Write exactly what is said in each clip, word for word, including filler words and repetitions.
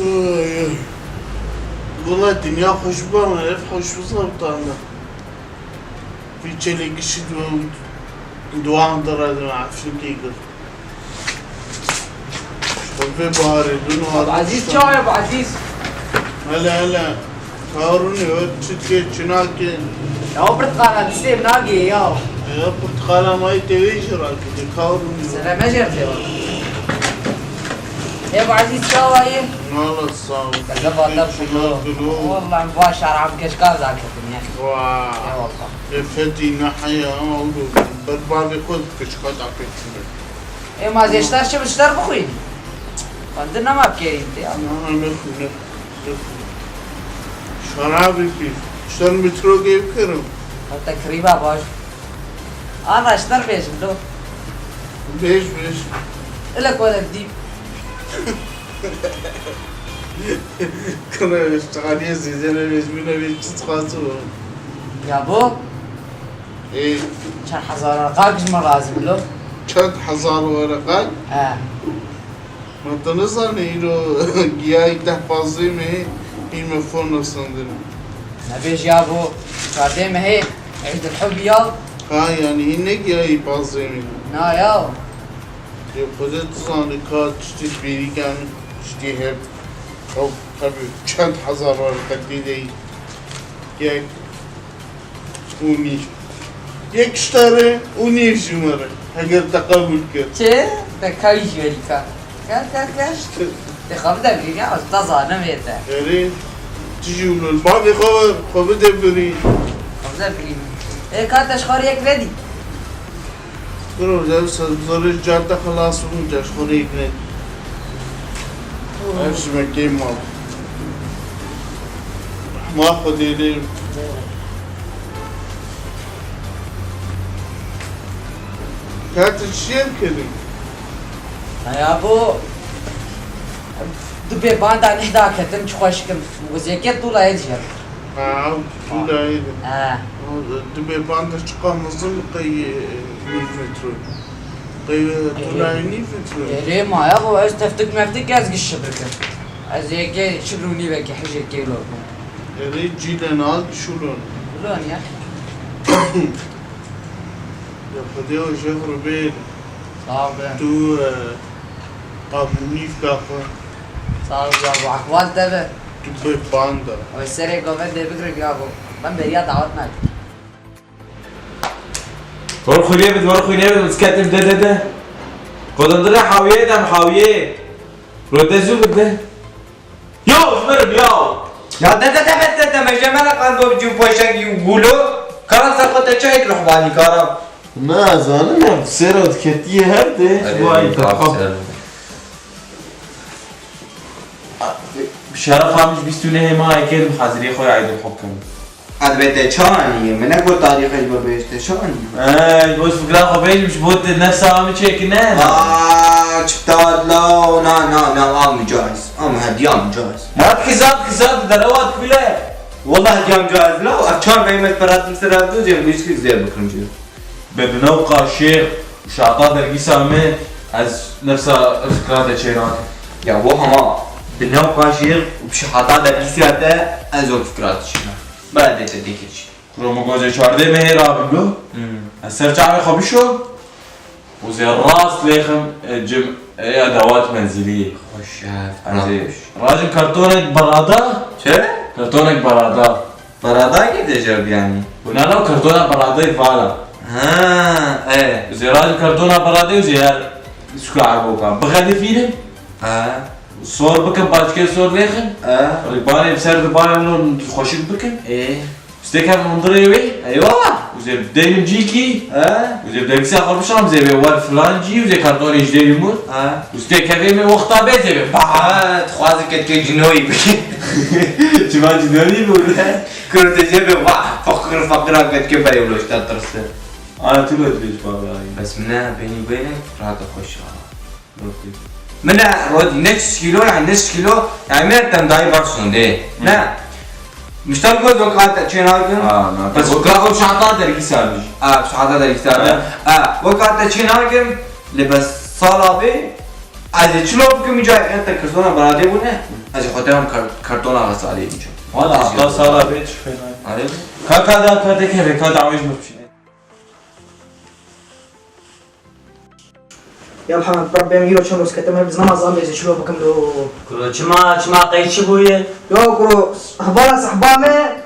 Oy, oy. Wela dinya xweş biba me, ev xweş biza bi tane. Vî çelê gişî du-, duan de re eflîkê kir. Ji xwe vê baharê dûn û Abdülaziz çawa ye, Abdülaziz? Hele, hele. Karûnê we çi dike, çi nake? Ya o pirtqala distê min nagê ya. Ya pirtqala mayî tê wê jî rakirî, Karûnê we. Sere me jê re tê. Ê Abdülaziz çawa ye? Wala sağ ol. Keze vata Peki, şunu. Şunu. Vallahi va şarab keşka zaketin ya. Vaa. Eyvallah. Efendî ne heya, oğlum. Ber bavê xwe dike, çiqa daketine. Ê ma zê ştar çi bi ştar bixwîn? Xwendin nema bikerîn tê ya. Na, ne xwîne. Şarabê pî. Ştar metrogê bikirim. Heta kirîba baş. Ana ştar bêjim do. Bêj, bêj. Ile kolek dî. Kına, ştahaniye zizene bêj, bine bêj, çi xasu. Ya bu? Ê, Çend hezar qak ji min razî bilo. Çend hezar wereqe? He. Ma tu nizanî îro giyayî deh pazdeh mehê hîn me fon nasandin. Nebêj ya bo çardeh mehê Eydilhub ya. Ha, yanî hîn ne giyayî pazdeh mehê. Na ya. Yê xwedê tu zanî ka tiştî bêrî ken, tiştî hep. Ew tabi çend hezar wereqe tê de yek. Û nîv. Yek ji te re û nîv ji min re. Heger te qebûl kir. Çi? Te kay ji werî ka. Ka, ka, ka. Te xwe bide birî, ya, ez te zanim ê te. Erê, tu jî wilo li bavê xwe ver, xwe bide birî. Xwe bide birî. Ê, ka te ji xwe re yek redî. Kuro, ev sebzorê car te xilas bû, te ji xwe re yek nedî. Ev ji me kêm mal. Rehma Xwedê lê. Ka tu çi yê kirî? Heya bo, du bê banda neh daketim, çi xweş kim. Wizêkê tu la yê dijer. Ha, tu la yê de. He. Du bê banda çiqa mezin qey, e, nîv metro. Qey, e, tu la yê nîv metro. Erê ma ya bo, ez teftik meftik ez giş bikim. Ez yekê şibr û nîvekê hijê kêlo. Erê cîlen al şulon. Şulon ya. Ya Xwedê o jê rûbên. Sağ ol be. Tu, e, qabûnî bike xwe. Sağ ol ya bo, ehwal te be. Tu bê banda. Oy serê govendê bigrim ya bo. Ben beriya dawet nakim. Were xwînê bid, were xwînê bid, ez ketim de, de, de. Qodindire hawiyê dem, hawiyê. Rode zû bide. Yo, ji min re, yo. Ya de, de, de, de, de, de, me je me re qando cû poşek yu gulo. Karan ser xwe te çayek ruhbanî karan. Na, zanim ya, sêra diketiye her de. Erê, vay, bak, tamam. Ser. Şeref almış bîst û nehê mahê kê muhazirê xwe ya Eydul Hukm. Ez bê te çi anî? Min negot tarîxê ji bo bêj te çi anî? Ey, bo fikra xwe bêjim, ji bo te nefsa min çêkine. Aa, çi tad la, na, na, na, a mucaiz. A hediya mucaiz. Ma dikî zad, dikî zad, derewa dikî le. Wallah hediya mucaiz la, ev çar beymet peratim ser ev doz, em wîskî zêr bikim jî. Be bi nav qaşê û şata dergîsa min, ez nefsa fikra te çê nakim. Ya bo hema bi nav qaşê û bi şata dergîsa te, ez o fikra te çê nakim. Bela dê te dê keçî. Kuro min gozê çardê mehê rabin lo. Hmm. Ez ser çavê xwe bişo. Û zê rast lêxim, e, cim, e, ya dawat menzilî. Xweş, ya, Ez ê xweş. Rajim kartonek barada. Çi? Kartonek barada. Barada kê te jeb yanî? Û na, na, kartona baradayê vala. Ha, e. Û zê rajim kartona baradayê û zê her suka erboka. Bixelifînim. Ha. Sor bikim, paçkê sor lêxim. Ha. Rîbanê bi ser dibanê min xweşik bikim. E. Stêker hundirê wê. Eyvallah. Û zê deynim cîkî. He. Û zê dergîsa xwe bişam zê bê wer filan cî û zê kartonê ji dêrî mûr. He. Û stêkevê me wexta bê zê bê. Bah! He, dixwazim ketkê cinoyî bikî. Çima cinoyî bû? Kurdê zê bê, vah, fakir, fakira ketkê berê wilo ji te tirse. Ana tu lo dibê ji bavê ayî. Bes min ne, bênî bêne, rahata xweş a. Min e, Rodî, ne çi kîlo, yani ne çi kîlo, yani min e, tem dayî ber sonde. Ne. Miştal goz wek ate çê nakin. Ha, na, bes bu- kira o şahta dergî sarmış. Ha, şahta dergî sarmış. Ha. Ha, wek ate çê nakin, li bes sala bê, Ez ê çilo bikim, îca eger te kartona beradê bûne, ez ê xwe dewam kar-, kartona xesalê îca. Wala, heta sala bê çi fena. Arê. Ka, ka da, ka te keve, ka dawêj min bişîne. Ya Muhammed, Rabbim, îro çend roz ketime, biz namazan bêze çilo bikim do. Kuro, çima, çima qey çi bûye? Yo kuro, hevara sehba me,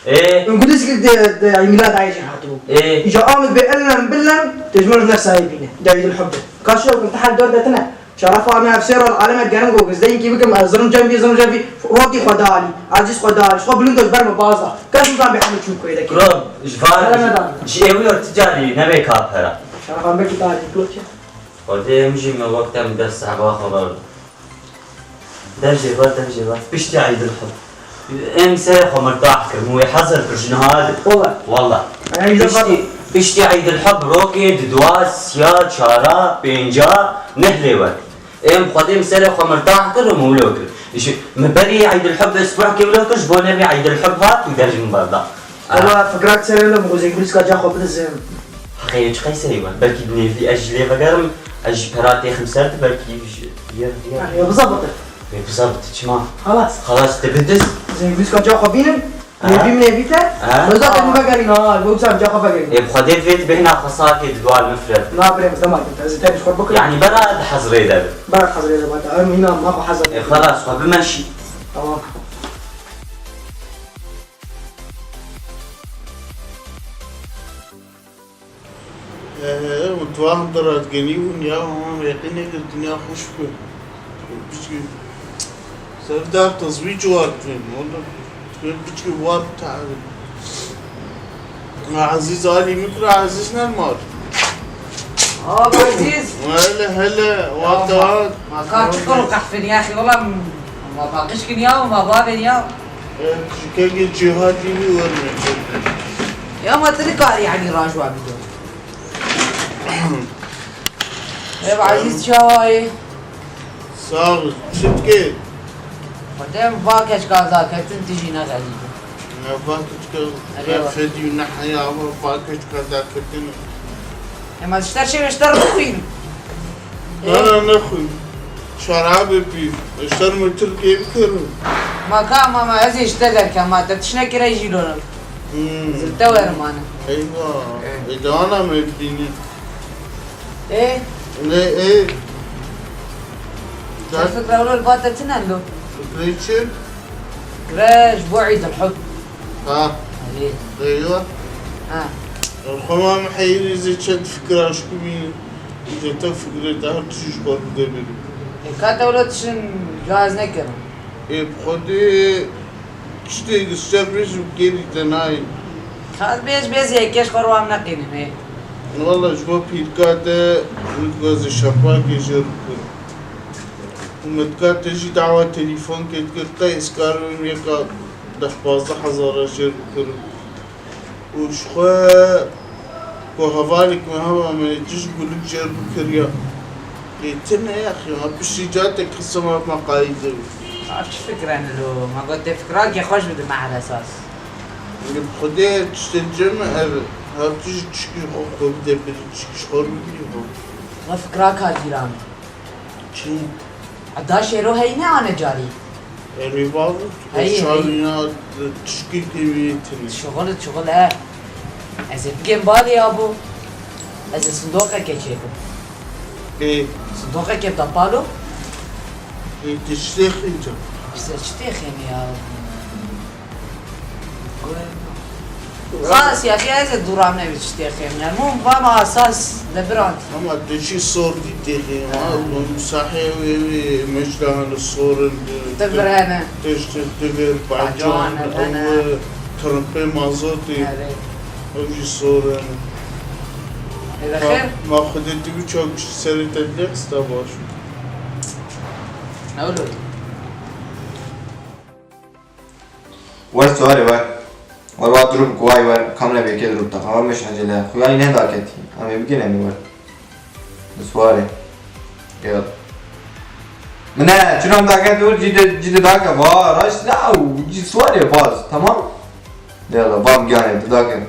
Ê? Ingiliz ki de, de, ay milad ayê jî hatibû. Ê? Îca Amid bê ellem billem, tecmur ne sahibine. David el Hubbe. Kaşo kin tahal dört etine. Şeref ame efsêr ol aleme gerim go, gizdeyîn kî bikim, ez zirim cem bî, zirim cem bî, rotî xwe da alî, aciz xwe da alî, xwe bilind ol berme bazda. Kes nizan bê hemû çû koyde ki. Kuro, ji var, Aleme dan. Ji êwî yor ticarî nebê kapera. Şeref ame ki da alî, kuro ki. Xwedê em jî me wek dem dest sehba xwe berdo. Dev jê ve, dev jê ve. Piştî Eydilhub. Em serê xwe mirtah kirin, wê hezir kir ji niha de. Wala. Wala. Eydilhub. Piştî, piştî Eydilhub rokê di dua, siya, çara, pênca, neh lê we. Em Xwedê em serê xwe mirtah kirin û wilo kir. Ji, min berî Eydilhub esbuhkê wilo kir, ji bo nebê Eydilhub hat û dev ji min berda. Wala fikrak serê min, Zengulîska ca xwe bidizim. Heqê çi qeyseyê we? Belkî bi nêvî ez jî lê vegerim, ez jî pera têxim ser tu, belkî ji, ya, ya. Ya bizabite. Wê bizabite çima? Xelas. Xelas, te bidis. Zengulîska ca xwe bînim, Ha? nêvî min nêvî te. Ha? Bizabite min vegerîn, ha, bo bizabite ca xwe vegerîn. Ê, bi Xwedê divê tu bêhna xwe sar kê di dua li min firet. Na birê, ez dema kin, ez ê tenê ji xwe bikirim. Yanî bera di hezrê de be. Bera di hezrê de be, em hîna ma xwe hezir. Ê, xelas, xwe bimeşî. Tamam. Ee, mutfağım da rahat geliyor ya, ama yakın nedir dünya hoş bu. Biçki. Serdar tazvîc war dikim, oğlum. Biçki war ta. Aziz Ali Mikro, Aziz Nermar. Abi Aziz. Hele hele, Ya what ma-, the ma ka çikor û qehfin ya, xî, wala ma baqişkin ya, ma babên ya. Kekê cihadî wî wermê. Ya ma tu nikarî, yanî, rajwa bidî. Ev Ezîz çawa ye? Sağ ol. Çi dikê? Xwedê em va keçka da ketin, tu jî nexelî. Ne va keçka Erê va. Fedî û neheya va, va keçka da ketin. Ema ji ter şevê ji ter bixwîn. Na, na, nexwîn. Şerabê pî. Ji ter min Tirkiyê bikirin. Ma ka, ma, ma, ez ê ji te derkem, ma te tişt nekire jî lo. Hmm. Zil te werim ane. Eywa. Eh. Ê, de ana me bînî. Ê? Lê ê. Te fikra wilo li ba te tune lo? Fikrê çi? Fikre ji bo Eid el Hub. Ha. Erê. Eywa. Ha. Xwe ma miheyirî zê çend fikra ji ku bî, zê te fikrê te her tişt ji xwe bide bî. Ê, ka te wilo tiştin cihaz nekirin? Ê, bi Xwedê tiştê li ser bêj û kêrî te nayê. Qas bêj, bêj yekê ji xwe re wan neqînim, ê. Wala ji bo pîrka te min dixwazê şerpakê jê re bikim. Û min dika te jî dawa telîfonkê dikir, qey ez karim yeka deh pazdeh hezara jê re bikirim. Û ji xwe ku hevalek me hema me tişt gulik jê re bikiriya. Lê tune ya xî, ma piştî catek xisima me qayî de bû. Ev çi fikre ne lo? Ma got tê fikrakê xweş bide me her esas. Li Xwedê tiştê cem ev, her tişt tişkî xwe xwe bide biri, tişkî ji xwe bibî xwe. Xwe fikra ka cîran. Çi? Eda şêro heyî ne ane carî. Erê bavû, Heyî, heyî. Şarîna tişkî tê wê tine. Şixul, şixul e. Ez ê bigêm balê ya bo. Ez ê sindoqeke çêkim. Ê. Sindoqeke da palo. Ê, tiştê xînca. Bi ser çi tê xênî ya? Xas ya, ya ez ê dûra me wî tiştê xênî. Mûm va me asas de birand. Ama te jî sor dî tê xênî, ha? Hûn sahê wê, wê mecdana sor in, Divirene. Tişt divir, bacan, Bacan, hene. Ew, e, tirimpê mazotê. Erê. Ew jî sor in. Ê, de Ma, xêr? Ma Xwedê tu wî çaw giştî serê te dilê qista baş. Ne wilo? Wer suwarê wer. Wer wa dirû bi kuwayê wer. Kamera bêkê dirû bi teqama meş hecele. Xuyanî ne daketî. Em ê bigên em ê wer. Bi suwarê. Gel. Min ne, çi nom daketî wer cî de, cî de dake. Va, raş la, cî suwarê baz. Tamam? Yala, va bigane, tu dake.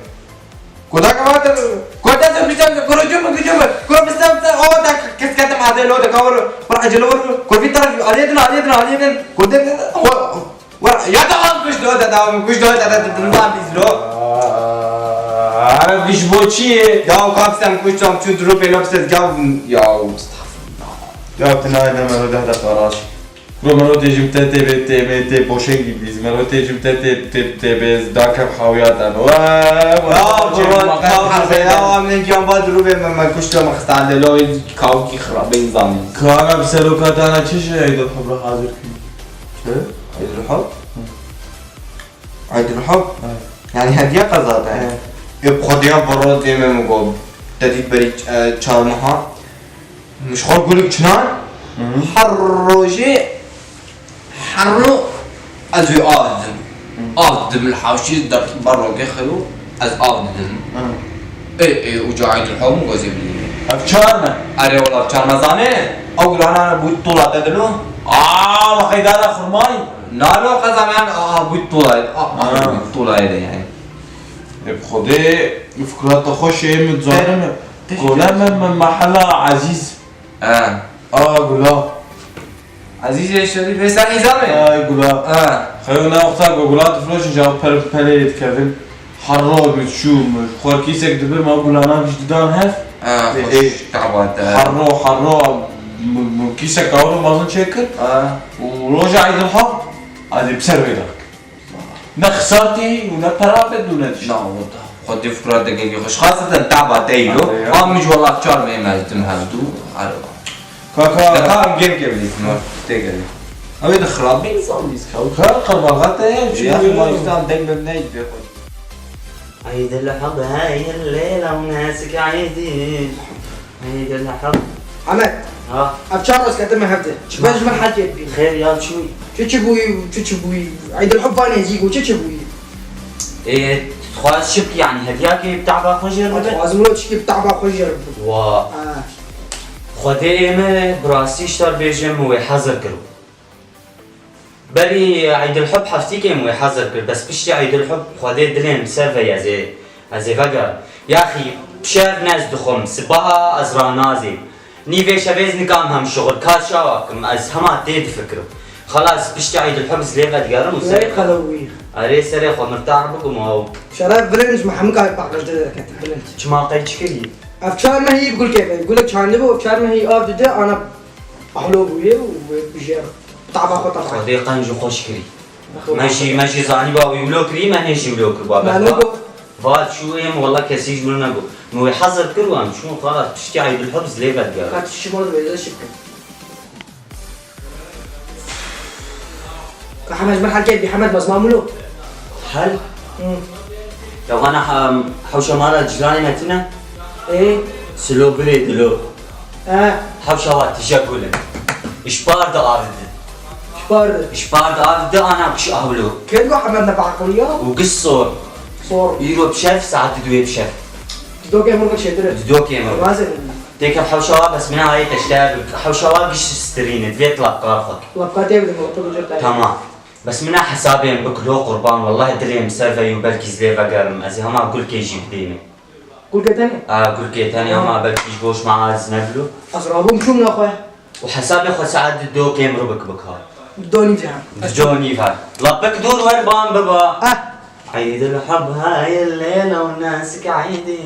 Koda kavate, koda te biştem, koro cuma, cuma, koro bistem, o da kes katem ade lo da kavur, por acele vur, koro bir taraf, aliyedin, aliyedin, aliyedin, koro de, o, vur, ya da al kuş lo da, da, kuş lo da, da, da, da, da, biz lo. Ara kuş boçi. Ya kapsam kuş tam çu duru pe lopses gav, ya, estağfurullah. Ya tına ne mero da da paraş. Bro, mero tê jim te tê bê, tê bê, tê boşengî bîz. Mero tê jim te tê, tê, tê bê, dakev hawiyatan. Wa, wa, Ya, wa, bro, wa, kav wa, hafte ya, wa, min giyan ba duru be, me, me kuşta me xistande, lo, kavki xirabê nizamî. Kana bi seroka te ana çi ji Eydul Hub re hazir kî? Çi? Eydul Hub? Eydul Hub? Evet. Yani hediye ka zaten. Evet. Ê, bi xwedî ya bro dê me min got. Te dît berî, e, çar meha. Min ji xwe gulik çinan, Hı hı. her rojê, her ro ez wê av didim. Hı. Av didim, li hewşî der ber rokê xeyo, ez av didim. Hı. Ê, ê, uca Eydul Hub min gozê bilî. Ev çar me. Erê wela çar me zanê, ew gulana bû tola te dilo. Aa, me qeydara xurmayî. Nalo qezanan, aa, bû tola, aa, Ha. bû tola de yani. Ê, bi Xwedê, fikrata xweş ê, min zanî me. Te-, te-, Gole me, me, mehela Ezîz. He. A, gula. Ezîzê Şerîf, ê sen nîzanî? Ay, gula. He. Xeyo ne wexta ku gula difroşin, ji ew per-, perê dikevin. Her roj min çû, min xwe kîsek dibir, me gulana giş didan hev. He, Ê, xweş, ê. Tebat, he. Her ro, her ro, min, min kîsek ew ro mezin çêkir. He. Û roja Eydil Haq, ez ê bi ser wê de. Ne xisartî û ne pera be dû ne tişt. Na, wada. Xwedê fikra te gelî xweş. Xaseten taba te îro. Ate ya. A min ji wela çar me me ez dim hevdû. Araba. Kaka. Te tam gem gem lîzim ha. Te gelî. Ew de xirabî insan lîz kaw. Ka qerbaxa te ya, çi Ya, be? Ma yüzden deng be ne be xwe. عيد الحب هاي الليلة وناسك عيدي. Eydul Hub. Hemed. Ha. Ev çar roj ketime hevdî. Çi be ji min hekê bî? Xêr ya çûyî? Çi çi bûyî, çi çi bûyî? Eydul Hub va nêzîk û çi çi bûyî? Ê, tu dixwaz çi bikî, yanî hediyakê bi taba xwe jêr bibe? Dixwazim wilo çikî bi taba xwe jêr bibe. Wa. Ha. Xwedê ê me bi rastî ji te re bêjim wê hezir kiro. Berî Eydul Hub heftîkê min wê hezir kir, bes piştî Eydul Hub Xwedê dilê min ser ve ye, ez ê, ez ê vegerim. Yaxî bi şev ne ez dixwim, sibaha ez ranazêm. Nîvê şevê ez nikim hem şixul, ka çawa kim, ez hema tê difikirim. Xelas, piştî Eydul Hub ez lê vedigerim û serê Serê xwe, qelewî. Erê serê xwe mirtah bikim û ew. Şeref bilind ji me hemû kar paqij dide derket, bilind. Çima qey çi kirî? Ev çar mehî gulkê be, gulek çandibû, ev çar mehî av dide, ana ahlo bûye û wê bijêr. Taba xwe taba. Xwedê qenc û xweş kirî. Xwe Me jî, me jî zanîba wî wilo kirî, me nê jî wilo kirba. Me Bexda. Nêgo. Va çû êm, wela kesî ji min nego. Min wê hezir kir û em çûn xalas piştî Eydul Hub ez lê vedigerim. Ka tu şimo dibêje şik. Ka Hemed ji min hel kerdî, Hemed, bes ma wilo. Hel? Hı. Ya vana hem, hewşa mala cîranê me tune? Ê? Silo birê dilo. He. Hewşa wa tije gul in. Ji par de av didin. Ji par de? Ji par de av didin, ana giş ahlo. Kê digo Hemed ne bi aqil ya? Û giş sor. Sor. Îro bi şev, saet duê bi şev. Di dokê min çêtir e. Di dokê min. Razê. Têke hewşa wa bes mina ayê teşter, hewşa wa giş stirîne, divê tu lapkar xwe. Lapkar tê bidim, lapkar uca tayê. Tamam. Bes mina hesabê min bik lo qurban, wellahî dilê min ser veyî û belkî ez lê vegerim. Ez ê hema gulkê jî bidême. Gulkê tenê? A, gulkê tenê, ha, hema belkî ji bo şima aciz nebilo. Ez rabûm çûm nexwe. Û hesabê xwe saet di do kêm rû bik bika. Di do nîv ha. Di do nîv ha. La bik dûr wer ban biba. Ah. عيد الحب هاي الليلة وناسك عيدي.